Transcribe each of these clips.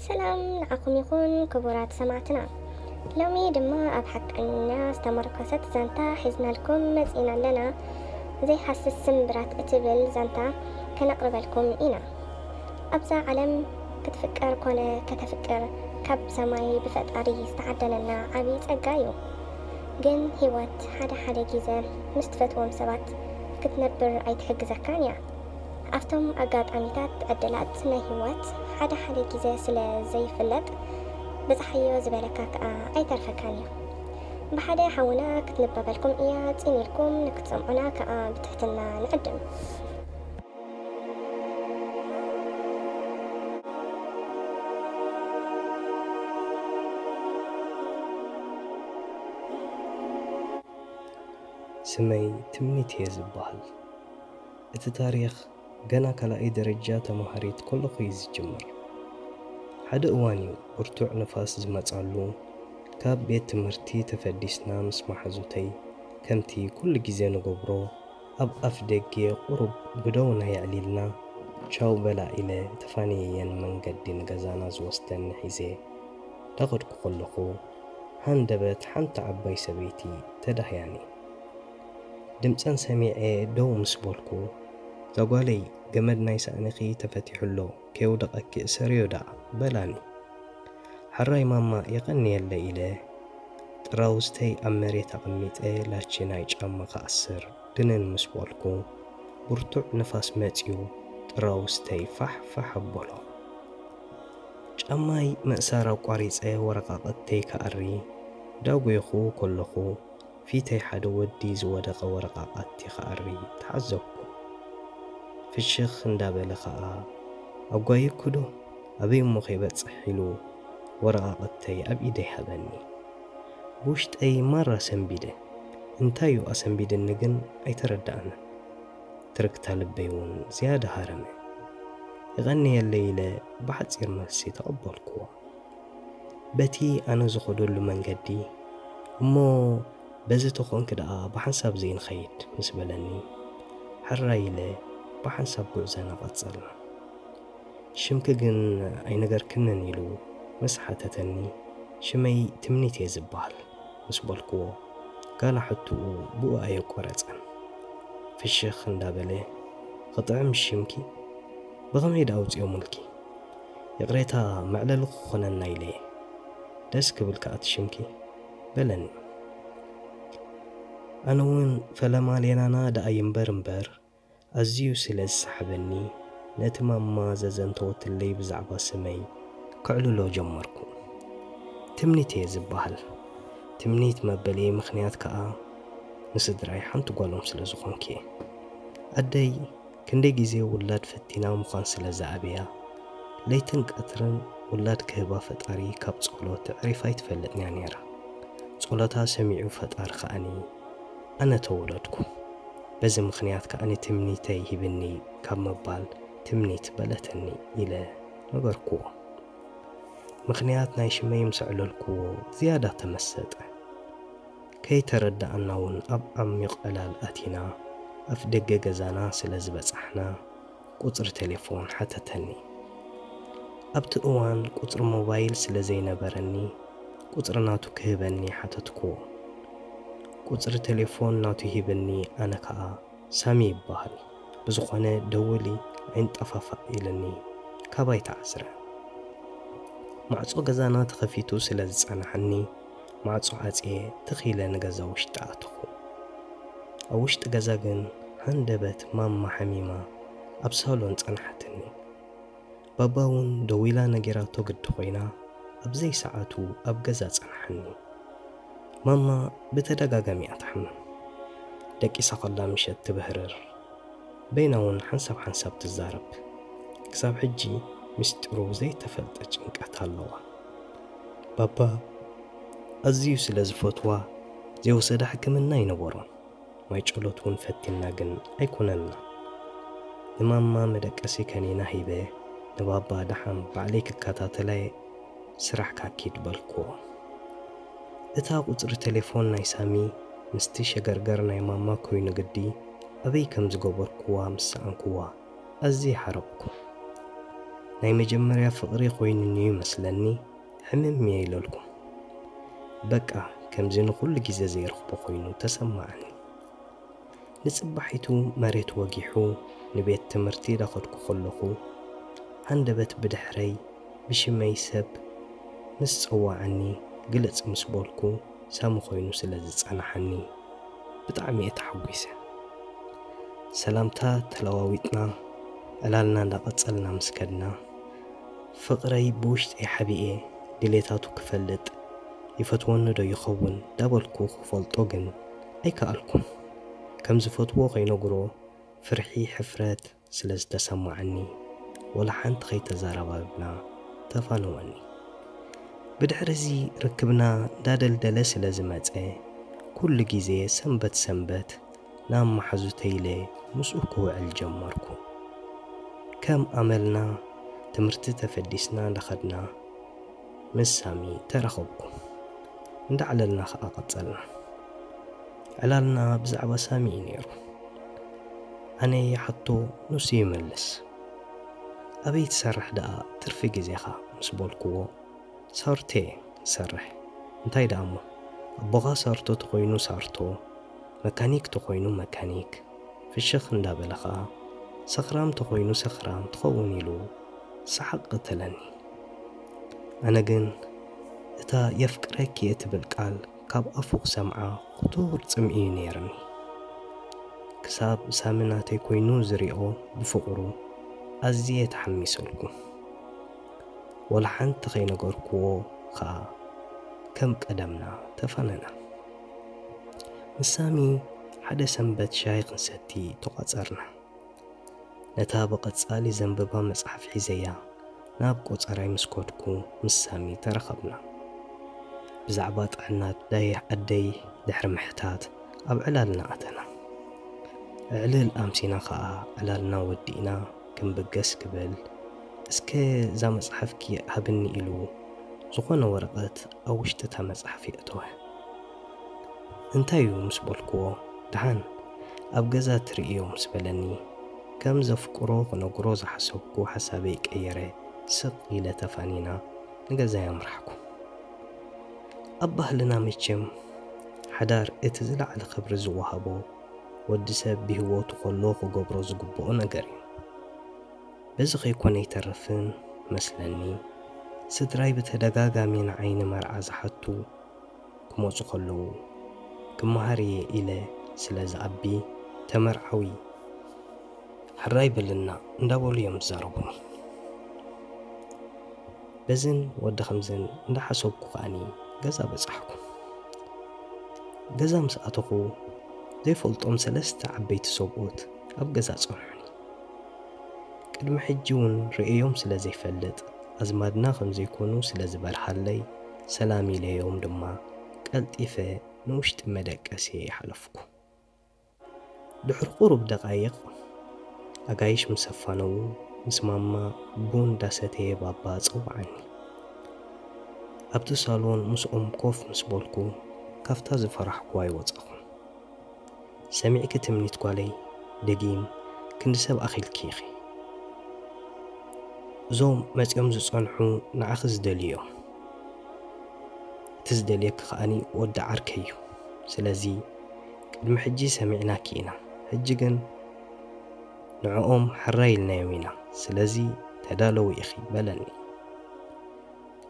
ሰላም ንዓኹም ይኹን ክቡራት ሰማዕትና። ሎሚ ድማ ኣብ ሓቀኛ ዝተመርኮሰት ዛንታ ሒዝናልኩም መጺና ኣለና። ዘይሃስስ ስምብራት እትብል ዛንታ ከነቕርበልኩም ኢና። ኣብዛ ዓለም ክትፍቀር ኮነ ከተፍቅር ካብ ሰማይ ብፈጣሪ ዝተዓደለና ዓቢ ጸጋ እዩ። ግን ህይወት ሓደ ሓደ ግዜ ምስ ትፈትዎም ሰባት ክትነብር ኣይትሕግዘካን እያ። ኣብቶም ኣጋጣሚታት ዕድላት ናይ ህይወት ሓደ ሓደ ግዜ ስለ ዘይፍለጥ ብጽሓዮ ዝበለካ ከኣ ኣይተርፈካን እዩ። ብሓደ ሓውና ክትንበበልኩም እያ ጽን ኢልኩም ንክትሰምዑና ከኣ ብትሕትና ንዕድም። ስመይ ትምኒት እየ ዝበሃል። እቲ ታሪኽ ገና ካልኣይ ደረጃ ተምሃሪት ከለኹ እዩ ዝጅምር። ሓደ እዋን እዩ ብርቱዕ ንፋስ ዝመጻሉ። ካብ ቤት ትምህርቲ ተፈዲስና ምስ መሓዙተይ ከምቲ ኩሉ ግዜ ንገብሮ ኣብ ኣፍ ደገ ቁሩብ ብደውና የዕሊልና ቻው በላ ኢለ ተፋንየየን መንገዲ ንገዛና ዝወስደኒ ሒዘ ዳኸድኩ ከለኹ ሃንደበት ሓንቲ ዓባይ ሰበይቲ ተዳህያኒ። ድምጸን ሰሚዐ ደው ምስ በልኩ፣ "ዛጓለይ፣ ገመድ ናይ ሳእንኺ ተፈቲሑ ኣሎ፣ ከየውደቐኪ እሰርዮ ደኣ" በላኒ። "ሕራይ ማማ፣ የቐንየለይ" ኢለ ጥራውዝተይ ኣብ መሬት ኣቐሚጠ ላቺ ናይ ጫማ ክኣስር ድንን ምስ በልኩ፣ ብርቱዕ ንፋስ መጺኡ ጥራውዝተይ ፋሕ ፋሕ ኣበሎ። ጫማይ ምእሳር ኣቋሪጸ ወረቓቕተይ ክኣሪ ዳጎይኹ ከለኹ፣ ፊተይ ሓደ ወዲ ዝወደቐ ወረቓቕቲ ክኣሪ ተዓዘብኩ። ፍሽኽ እንዳበለ ኸኣ፣ "ኣጓይኩ ዶ? ኣበይ እሞ ከይበጽሕ?" ኢሉ ወረቓቕተይ ኣብ ኢደይ ሃበኒ። ብውሽጠይ ማራ ሰንቢደ። እንታይ'ዩ ኣሰንቢድኒ ግን ኣይተረድኣንን። ትርግታ ልበይ እውን ዝያዳ ሃረመ። "የቐንየለይ" ኢለ ብሓጺር መልሲ ተቐበልኩዎ። በቲ ኣነ ዝኸደሉ መንገዲ፣ "እሞ በዚ ተኾንኪ ደኣ ብሓንሳብ ዘይንኸይድ?" ምስ በለኒ፣ ሕራይ ኢለ ብሓንሳብ ጉዕዞና ቀጸልና። "ሽምኪ ግን ኣይነገርክንን?" ኢሉ ምስ ሓተተኒ፣ "ሽመይ ትምኒት እየ ዝበሃል" ምስ በልክዎ፣ ጋላ ሕቶኡ ብኡ ኣየቋረጸን። ፍሽኽ እንዳበለ፣ "ክጥዕም ሽምኪ? ብኸመይ ደኣ ኣውጺኦሙልኪ? ይቕሬታ መዕለሊ ክኾነና ኢለ እየ። ደስ ክብል ከኣ እቲ ሽምኪ" በለኒ። ኣነ እውን ፈለማ ሌናና ደኣ ይንበር እምበር፣ ኣዝዩ ስለ ዝሰሓበኒ፣ ነቲ ማማ ዘዘንተወትለይ ብዛዕባ ስመይ ከዕልሎ ጀመርኩ። "ትምኒት እየ ዝበሃል። ትምኒት መበልየይ ምኽንያት ከኣ ንስድራይ ሓንቲ ጓሎም ስለ ዝኾንኩ እየ። ኣደይ ክንደይ ግዜ ውላድ ፈቲና ምዃን ስለ ዝኣበያ፣ ለይትን ቀትርን ውላድ ክህባ ፈጣሪ ካብ ጸሎት ኣዕሪፋ ኣይትፈልጥን እያ ነይራ። ጸሎታ ሰሚዑ ፈጣሪ ከኣኒ ኣነ ተወለድኩ። በዚ ምኽንያት ከኣኒ ትምኒተይ ሂብኒ ካብ ምባል ትምኒት በለትኒ" ኢለ ነገርኩዎ። ምኽንያት ናይ ሽመይ ምስ ኣዕለልኩዎ ዝያዳ ተመሰጠ። ከይተረድኣና እውን ኣብ ዓሚቕ ዕላል ኣቲና ኣፍ ደገ ገዛና ስለ ዝበጻሕና ቁጽሪ ቴሌፎን ሓተተኒ። ኣብቲ እዋን ቁጽሪ ሞባይል ስለ ዘይነበረኒ ቁጽሪ ናቱ ክህበኒ ሓተትኩዎ። ቁጽሪ ቴሌፎን ናቱ ሂብኒ፣ ኣነ ከኣ "ሳሚ ይበሃል፣ ብዝኾነ ደውሊ ኣይንጠፋፋእ" ኢልኒ ካባይ ተዓስረ። ማዕጾ ገዛና ተኸፊቱ ስለ ዝጸንሓኒ ማዕጾ ዓጽየ ትኽ ኢለ ንገዛ ውሽጢ ኣተኹ። ኣብ ውሽጢ ገዛ ግን ሃንደበት ማማ ሓሚማ ኣብ ሳሎን ጸንሓትኒ። ባባ እውን ደዊላ ነጊራቶ ግዲ ኮይና ኣብ ዘይሰዓቱ ኣብ ገዛ ጸንሓኒ። ማማ ብተደጋጋሚ እያ ትሓምም። ደቂሳ ከላ ምሸት ትብህርር። በይና እውን ሓንሳብ ሓንሳብ ትዛረብ። ክሳብ ሕጂ ምስጢሩ ዘይተፈልጠ ጭንቀት ኣለዋ። ባባ ኣዝዩ ስለ ዝፈትዋ ዘይወሰዳ ሕክምና ኣይነበሮን። ማይ ጸሎት እውን ፈቲና ግን ኣይኮነልና። ንማማ መደቀሲ ከኒና ሂበ ንባባ ደሓን ባዕለይ ክከታተላ እየ ስራሕካ ኪድ በልክዎ። እታ ቁጽሪ ቴሌፎን ናይ ሳሚ ምስቲ ሸገርገር ናይ ማማ ኮይኑ ግዲ ኣበይ ከም ዝገበርክዋ ምስ ሰኣንክዋ ኣዝየ ሓረቕኩ። ናይ መጀመርያ ፍቕሪ ኮይኑኒ ይመስለኒ፣ ሕምም እየ ኢለልኩም። በቃ ከምዚ ንኹሉ ግዜ ዘይረኽቦ ኮይኑ ተሰማዓኒ። ንጽባሒቱ መሬት ወጊሑ ንቤት ትምህርቲ ዳኸድኩ ከለኹ፣ ሃንደበት ብድሕረይ ብሽመይ ሰብ ምስ ጸዋዓኒ፣ ግልጽ ምስ በልኩ ሳሚ ኮይኑ ስለ ዝጸናሓኒ ብጣዕሚ እየ ተሓጒሰ። ሰላምታ ተለዋዊጥና ዕላልና እንዳቐጸልና ምስ ከድና፣ ፍቕረይ ብውሽጠይ ሓቢኤ ድሌታቱ ክፈልጥ፣ ይፈትወኒ ዶ ይኸውን ዳበልኩ ክፈልጦ ግን ኣይከኣልኩን። ከም ዝፈትዎ ከይነግሮ ፍርሒ፣ ሕፍረት ስለ ዝተሰማዓኒ፣ ወላ ሓንቲ ከይተዘራባብና ተፋነወኒ። ብድሕሪ እዚ ርክብና እንዳደልደለ ስለ ዝመጸ፣ ኩሉ ግዜ ሰንበት ሰንበት ናብ መሓዙተይ ኢለ ምስኡ ክውዕል ጀመርኩ። ከም ኣመልና ትምህርቲ ተፈዲስና እንዳኸድና ምስ ሳሚ ተራኸብኩ። እንዳዕለልና ኸኣ ቀጸልና። ዕላልና ብዛዕባ ሳሚ እዩ ነይሩ። ኣነ ይሓቶ፣ ንሱ ይመልስ። ኣበይ ትሰርሕ ደኣ ትርፊ ግዜኻ ምስ በልክዎ፣ ሳርቶ እየ ዝሰርሕ። እንታይ ደኣ እሞ፣ ኣቦኻ ሳርቶ ተኾይኑ ሳርቶ፣ መካኒክ ተኾይኑ መካኒክ፣ ፍሽኽ እንዳበለ ኸኣ፣ ሰኽራም ተኾይኑ ሰኽራም ትኸውን ኢሉ ሰሓቕ ቀተለኒ። ኣነ ግን እታ የፍቅረኪ እትብል ቃል ካብ ኣፉ ክሰምዓ ክቱር ጽምኢ እዩ ነይርኒ። ክሳብ ሳሚ ናተይ ኮይኑ ዝሪኦ ብፍቕሩ ኣዝየ ተሓሚሰልኩ። ወላ ሓንቲ ከይነገርክዎ ኸኣ ከም ቀደምና ተፋነና። ምስ ሳሚ ሓደ ሰንበት ሻሂ ክንሰቲ ተቋጸርና። ነታ ብቐጻሊ ዘንብባ መጽሓፍ ሒዘያ ናብ ቆጸራይ ምስ ከድኩ ምስ ሳሚ ተራኸብና። ብዛዕባ ጥዕና ኣደይ ኣደይ ድሕሪ ምሕታት ኣብ ዕላልና ኣተና። ዕልል ኣምሲና ኸኣ ዕላልና ወዲእና ክንብገስ ክብል፣ እስከ እዛ መጽሓፍኪ ሃብኒ ኢሉ ዝኾነ ወረቐት ኣብ ውሽጢ እታ መጽሓፍ የእተወ። እንታይ እዩ ምስ በልክዎ፣ ደሓን ኣብ ገዛ ትርእዮ ምስ በለኒ፣ ከም ዘፍቅሮ ክነግሮ ዝሓሰብኩ ሓሳበይ ቀይረ ስቕ ኢለ ተፋኒና ንገዛይ ኣምራሕኩ። ኣብ ባህልና መቸም ሓዳር እቲ ዝለዓለ ክብሪ ዝወሃቦ ወዲ ሰብ ብህይወቱ ከሎ ክገብሮ ዝግብኦ ነገር እዩ። በዚ ከይኮነ ኣይተርፍን መስለኒ፣ ስድራይ ብተደጋጋሚ ንዓይ ንመርዓ ዝሓቱ ክመጹ ከለዉ፣ ክመሃር እየ ኢለ ስለ ዝኣቢ፣ ተመርዓዊ ሕራይ በልና እንዳበሉ እዮም ዝዛረቡኒ። በዝን ወዲ ከምዝን እንዳሓሰብኩ ከኣኒ ገዛ በጻሕኩ። ገዛ ምስ ኣተኹ ዘይፈልጦም ሰለስተ ዓበይቲ ሰብኡት ኣብ ገዛ ጸንሑኒ። ቅድሚ ሕጂ እውን ርእዮም ስለ ዘይፈልጥ፣ ኣዝማድና ከም ዘይኮኑ ስለ ዝበርሃለይ፣ ሰላም ኢለዮም ድማ ቀልጢፈ ንውሽጢ መደቀስየ ሓለፍኩ። ድሕሪ ቁሩብ ደቓይቕ፣ ኣጋይሽ ምስ ኣፋነዉ፣ ምስ ማማ ቡን እንዳሰተየ ባባ ጸውዓኒ። ኣብቲ ሳሎን ምስኦም ኮፍ ምስ በልኩ፣ ካብታ ዝፈራሕኩዋ ኣይወጻኹን። ሰሚዕኪ ትምኒት ጓለይ፣ ደጊም ክንዲ ሰብ ኣኺልኪ ኢኺ። እዞም መጺኦም ዝጸንሑ ንዓኺ ዝደልዩ እዮም። እቲ ዝደልየኪ ከኣኒ ወዲ ዓርከይ እዩ። ስለዚ ቅድሚ ሕጂ ሰሚዕናኪ ኢና፣ ሕጂ ግን ንዕኦም ሕራይ ኢልናዮም ኢና። ስለዚ ተዳለዉ ኢኺ በለኒ።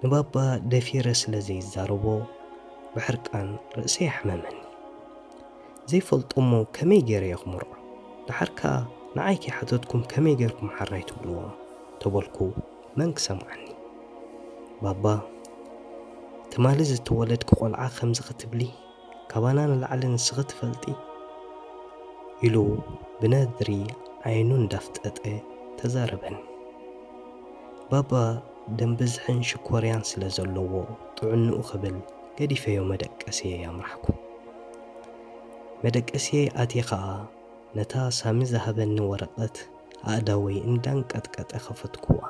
ንባባ ደፊረ ስለ ዘይዛረቦ ብሕርቃን ርእሰይ ኣሕመመኒ። ዘይፈልጦ እሞ ከመይ ገይረ እየ ክምርዖ? ደሓር ከኣ ንዓይ ከይሓተትኩም ከመይ ጌርኩም ሓራይ ትብልዎም? ተበልኩ፣ መን ክሰምዓኒ? ባባ፣ ትማሊ ዝተወለድኪ ቆልዓ ከምዚ ክትብሊ? ካባና ንላዕሊ ንስኺ ትፈልጢ? ኢሉ ብነድሪ ዓይኑ እንዳፍጠጠ ተዛረበኒ። ባባ ደም ብዝሕን ሽኮርያን ስለ ዘለዎ ጥዕንኡ ክብል ገዲፈዮ መደቀስየይ ኣምራሕኩ። መደቀስየይ ኣትየ ኸኣ ነታ ሳሚ ዝሃበኒ ወረቐት ኣእዳወይ እንዳንቀጥቀጠ ከፈትኩዋ።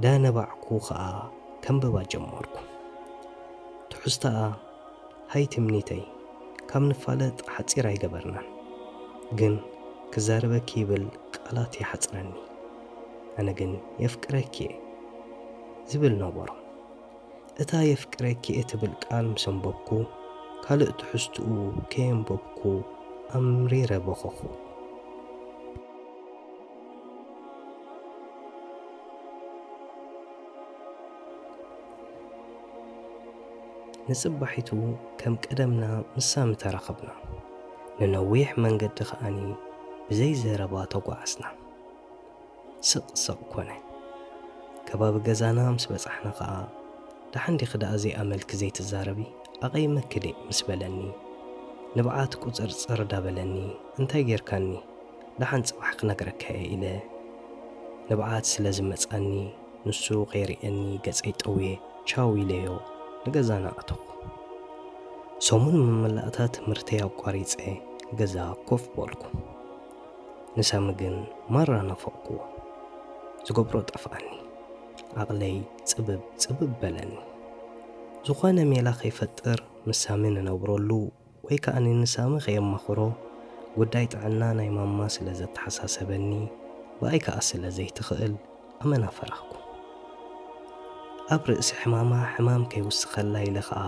ዳነባዕኩ ኸኣ ከንብባ ጀመርኩ። ትሕዝቶኣ፣ ሃይ ትምኒተይ፣ ካብ ንፋለጥ ሓጺር ኣይገበርናን፣ ግን ክዛረበኪ ይብል ቃላት ይሓጽረኒ። ኣነ ግን የፍቅረኪ እየ ዝብል ነበሮ። እታ የፍቅረኪ እየ ትብል ቃል ምስ ኣንበብኩ፣ ካልእ ትሕዝትኡ ከየንበብኩ ኣምሪረ በኸኹ። ንጽባሒቱ ከም ቀደምና ምስ ሳሚ ተራኸብና። ንነዊሕ መንገዲ ከኣኒ ብዘይ ዘረባ ተጓዓዝና። ስቕ ስቕ ኮነ። ከባቢ ገዛና ምስ በጻሕና ኸኣ፣ "ደሓን ዲኺ ደኣ ዘይኣመልኪ ዘይትዛረቢ? ኣቐይመኪ ድየ?" ምስ በለኒ፣ ንብዓት ቁጽርጽር ዳበለኒ፣ "እንታይ ጌርካኒ? ደሓን ጽባሕ ክነግረካ እየ" ኢለ፣ ንብዓት ስለ ዝመጻኒ፣ ንሱ ከይርእየኒ ገጸይ ጠውየ ቻው ኢለዮ ንገዛና ኣተኹ። ሰሙን መመላእታ ትምህርተይ ኣቋሪጸ ገዛ ኮፍ በልኩ። ንሳሚ ግን ማራ ናፈቕኩዎ። ዝገብሮ ጠፍኣኒ። ዓቕለይ ጽብብ ጽብብ በለኒ። ዝኾነ ሜላ ከይፈጥር ምስ ሳሚ ንነብረሉ ወይ ከኣ ንሳሚ ከየማኽሮ፣ ጉዳይ ጥዕና ናይ ማማ ስለ ዘተሓሳሰበኒ፣ ብኣይ ከኣ ስለ ዘይትኽእል፣ ኣመና ፈራህኩ። ኣብ ርእሲ ሕማማ ሕማም ከይውስኸላ ኢለ ከኣ፣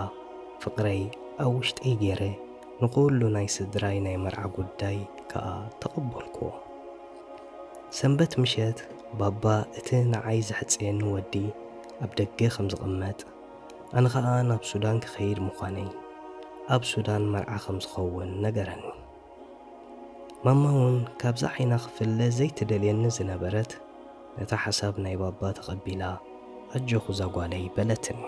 ፍቕረይ ኣብ ውሽጠይ ገይረ፣ ንኹሉ ናይ ስድራይ ናይ መርዓ ጉዳይ ከኣ ተቐበልኩዎ። ሰንበት ምሸት ባባ እቲ ንዓይ ዘሕጽየኒ ወዲ ኣብ ደገ ከም ዝቕመጥ፣ ኣነ ኸኣ ናብ ሱዳን ክኸይድ ምዃነይ፣ ኣብ ሱዳን መርዓ ከም ዝኸውን ነገረኒ። ማማ እውን ካብዛ ዓይና ክፍለ ዘይትደልየኒ ዝነበረት፣ ነታ ሓሳብ ናይ ባባ ተቐቢላ፣ "ኣጆኹ እዛ ጓለይ" በለትኒ።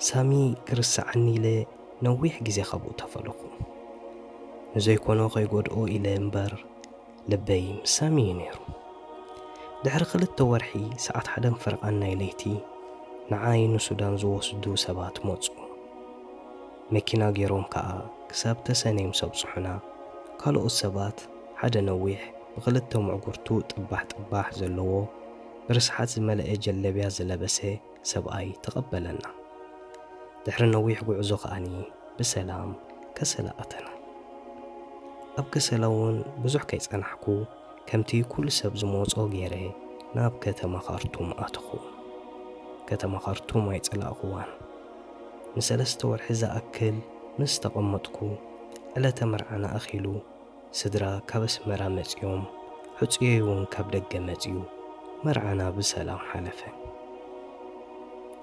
ሳሚ ክርስዓኒ ኢለ ነዊሕ ግዜ ካብኡ ተፈለኹ። ንዘይኮኖ ከይጎድኦ ኢለ እምበር፣ ልበይ ምስ ሳሚ እዩ ነይሩ። ድሕሪ ክልተ ወርሒ፣ ሰዓት ሓደን ፈረቓን ናይ ለይቲ፣ ንዓይ ንሱዳን ዝወስዱ ሰባት መጹ። መኪና ገይሮም ከኣ ክሳብ ተሰነይ ምስ ኣብጽሑና፣ ካልኦት ሰባት፣ ሓደ ነዊሕ፣ ብኽልተ ምዕጉርቱ ጥባሕ ጥባሕ ዘለዎ፣ ብርስሓት ዝመልአ ጀለብያ ዝለበሰ ሰብኣይ ተቐበለና። ድሕሪ ነዊሕ ጉዕዞ ከኣኒ ብሰላም ከሰላ ኣተና። ኣብ ከሰላ እውን ብዙሕ ከይጸናሕኩ፣ ከምቲ ኩሉ ሰብ ዝመጾ ገይረ ናብ ከተማ ካርቱም ኣተኹ። ከተማ ካርቱም ኣይጸላእኩዋን። ንሰለስተ ወርሒ ዝኣክል ምስ ተቐመጥኩ፣ ዕለተ መርዓና ኣኺሉ፣ ስድራ ካብ ኣስመራ መጺኦም፣ ሕጹየይ እውን ካብ ደገ መጺኡ፣ መርዓና ብሰላም ሓለፈ።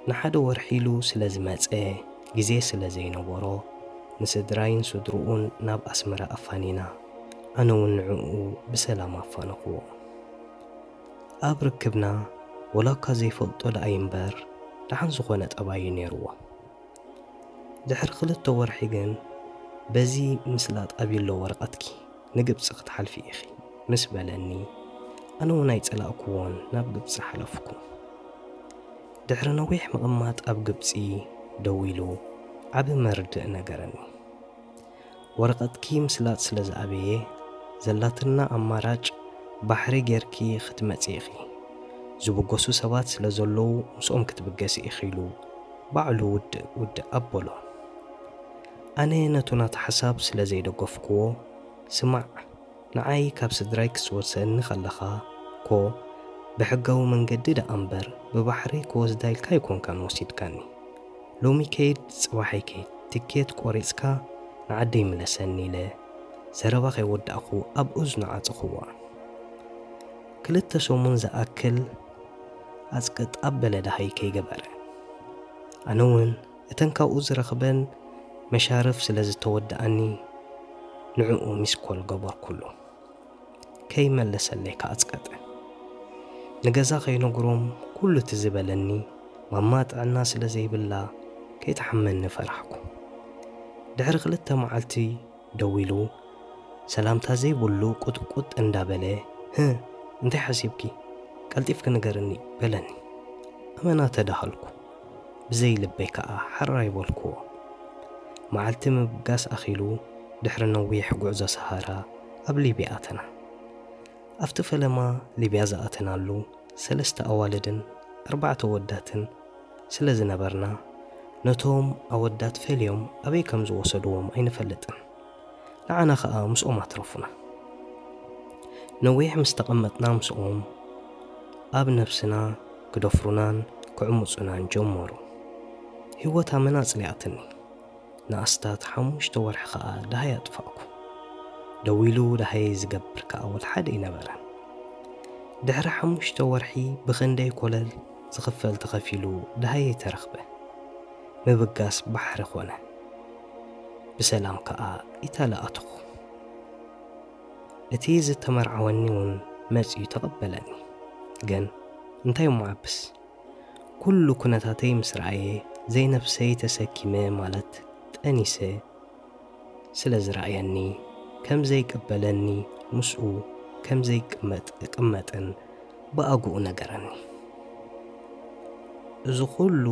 ንሓደ ወርሒ ኢሉ ስለ ዝመጸ፣ ግዜ ስለ ዘይነበሮ፣ ንስድራይን ስድርኡን ናብ ኣስመራ ኣፋኒና፣ ኣነ እውን ንዕኡ ብሰላም ኣፋነኽዎ። ኣብ ርክብና፣ ወላ እኳ ዘይፈልጦ ደኣ እምበር፣ ደሓን ዝኾነ ጠባይ እዩ ነይርዎ። ድሕሪ ክልተ ወርሒ ግን፣ "በዚ ምስላጥ ኣብዩ ኣሎ ወረቐትኪ፣ ንግብጺ ክትሓልፊ ኢኺ" ምስ በለኒ፣ ኣነ እውን ኣይጸላእኩዎን ናብ ግብጺ ሓለፍኩ። ድሕሪ ነዊሕ ምቕማጥ ኣብ ግብጺ ደዊሉ ዓቢ መርድእ ነገረኒ። "ወረቐትኪ ምስላጥ ስለ ዝኣበየ፣ ዘላትና ኣማራጭ ባሕሪ ጌርኪ ክትመጺ ኢኺ። ዝብገሱ ሰባት ስለ ዘለዉ ምስኦም ክትብገሲ ኢኺ" ኢሉ ባዕሉ ውድእ ውድእ ኣበሎ። ኣነ ነቱ ናቱ ሓሳብ ስለ ዘይደገፍክዎ፣ "ስማዕ፣ ንዓይ ካብ ስድራይ ክትወስደኒ ከለኻ እኮ ብሕጋዊ መንገዲ ደኣ እምበር ብባሕሪ ክወስዳ ኢልካ ኣይኮንካን ወሲድካኒ። ሎሚ ከይድ ጽባሕ ኣይከይድ ትኬት ቆሪጽካ ንዓደይ ምለሰኒ" ኢለ ዘረባ ከይወዳእኩ ኣብ እዝኑ ዓጸኹዋ። ክልተ ሰሙን ዝኣክል ኣጽቅጥ ኣበለ ደሃይ ከይገበረ፣ ኣነ እውን እተን ካብኡ ዝረኽበን መሻርፍ ስለ ዝተወድኣኒ፣ ንዕኡ ሚስኮል ገበርኩሉ። ከይመለሰለይ ከኣጽቀጠ። ንገዛ ከይነግሮም ኩሉ እቲ ዝበለኒ፣ ማማ ጥዕና ስለ ዘይብላ ከይትሓመኒ ፈራሕኩ። ድሕሪ ክልተ መዓልቲ ደዊሉ፣ ሰላምታ ዘይብሉ ቁጥቁጥ እንዳበለ፣ "ህ፣ እንታይ ሓሲብኪ? ቀልጢፍኪ ንገርኒ" በለኒ። ኣመና ተዳሃልኩ። ብዘይ ልበይ ከኣ ሓራይ በልኩዎ። መዓልቲ ምብጋስ ኣኺሉ፣ ድሕሪ ነዊሕ ጉዕዞ ሰሃራ ኣብ ሊብያ ኣተና። ኣብቲ ፈለማ ሊብያ ዝኣተናሉ፣ ሰለስተ ኣዋልድን ኣርባዕተ ወዳትን ስለ ዝነበርና፣ ነቶም ኣወዳት ፈልዮም ኣበይ ከም ዝወሰድዎም ኣይንፈልጥን። ንዓና ኸኣ ምስኦም ኣትረፉና። ነዊሕ ምስ ተቐመጥና ምስኦም፣ ኣብ ነፍስና ክደፍሩናን ክዕምጹናን ጀመሩ። ህይወት ኣመና ኣጽሊኣትኒ። ንኣስታት ሓሙሽተ ወርሒ ኸኣ ደሃይ ኣጥፋእኩ። ደዊሉ ደሃየይ ዝገብር ከኣ ወላ ሓደ ኣይነበረን። ድሕሪ ሓሙሽተ ወርሒ ብኽንደይ ኮለል ዝኽፈል ተኸፊሉ ደሃየይ ተረኽበ። ምብጋስ ባሕሪ ኾነ። ብሰላም ከኣ ኢታሊ ኣተኹ። እቲ ዝተመርዓወኒ እውን መጺኡ ተቐበለኒ። ግን እንታይ እሞ ዓብስ? ኩሉ ኩነታተይ ምስ ረኣየ ዘይነፍሰይ ተሰኪመ ማለት ጠኒሰ ስለ ዝረኣየኒ ከም ዘይቅበለኒ ምስኡ ከም ዘይቅመጥ እቅመጥን ብኣግኡ ነገረኒ። እዚ ኩሉ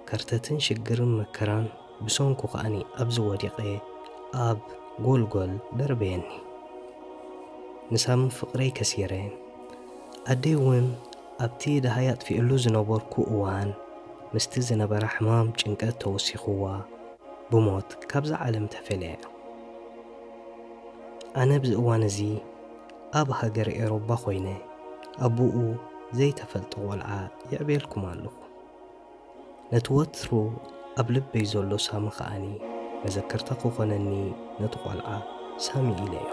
ከርተትን ሽግርን መከራን ብሰንኩ ከኣኒ ኣብዚ ወዲቐ ኣብ ጎልጎል ደርበየኒ። ንሳሚ ፍቕረይ ከሲረ። ኣደይ እውን ኣብቲ ደሃይ ኣጥፊእሉ ዝነበርኩ እዋን ምስቲ ዝነበራ ሕማም ጭንቀት ተወሲኽዋ ብሞት ካብዛ ዓለም ተፈልያ። ኣነ ኣብዚ እዋን እዚ ኣብ ሃገር ኤሮባ ኮይነ ኣቦኡ ዘይተፈልጠ ቆልዓ የዕብየልኩም ኣለኹ። ነቲ ወትሩ ኣብ ልበይ ዘሎ ሳሚ ከኣኒ መዘከርታ ክኾነኒ ነቲ ቆልዓ ሳሚ ኢለዮ።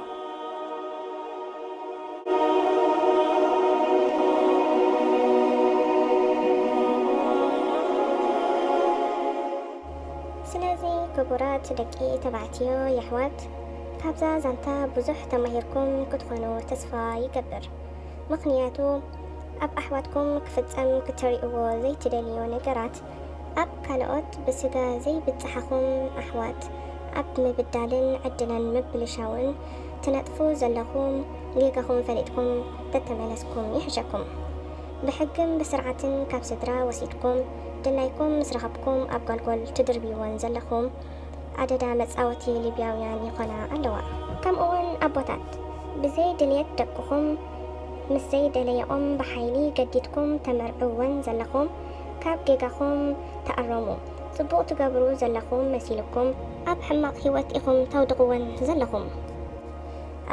ስለዚ ክቡራት ደቂ ተባዕትዮ የሕዋት፣ ካብዛ ዛንታ ብዙሕ ተማሂርኩም ክትኾኑ ተስፋ ይገብር። ምኽንያቱ ኣብ ኣሕዋትኩም ክፍጸም ክትርእይዎ ዘይትደልዮ ነገራት ኣብ ካልኦት ብስጋ ዘይብጽሓኹም ኣሕዋት ኣብ ምብዳልን ዕድለን ምብልሻውን ትነጥፉ ዘለኹም፣ ጌጋኹም ፈሊጥኩም ተተመለስኩም ይሕሸኩም። ብሕግን ብስርዓትን ካብ ስድራ ወሲድኩም ድላይኩም ምስ ረኸብኩም ኣብ ጓልጎል ትድርብይወን ዘለኹም ኣደዳ መጻወቲ ሊብያውያን ይኾና ኣለዋ። ከምኡውን ኣቦታት ብዘይ ድልየት ደቅኹም ምስ ዘይደለየኦም ብሓይሊ ገዲድኩም ተመርዕወን ዘለኹም ካብ ጌጋኹም ተኣረሙ። ጽቡቕ ትገብሩ ዘለኹም መሲልኩም ኣብ ሕማቕ ህይወት ኢኹም ተውድቕወን ዘለኹም።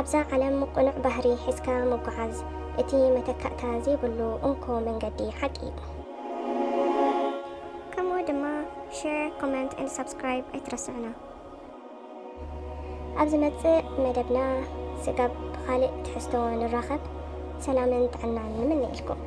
ኣብዛ ዓለም ቅኑዕ ባህሪ ሒዝካ ምጉዓዝ እቲ መተካእታ ዘይብሉ እንኮ መንገዲ ሓቂ እዩ። ከምኡ ድማ share, comment and subscribe ኣይትረስዑና። ኣብ ዝመጽእ መደብና ስጋብ ብኻልእ ትሕዝቶ ንራኸብ። ሰላምን ጥዕናን ንምነየልኩም።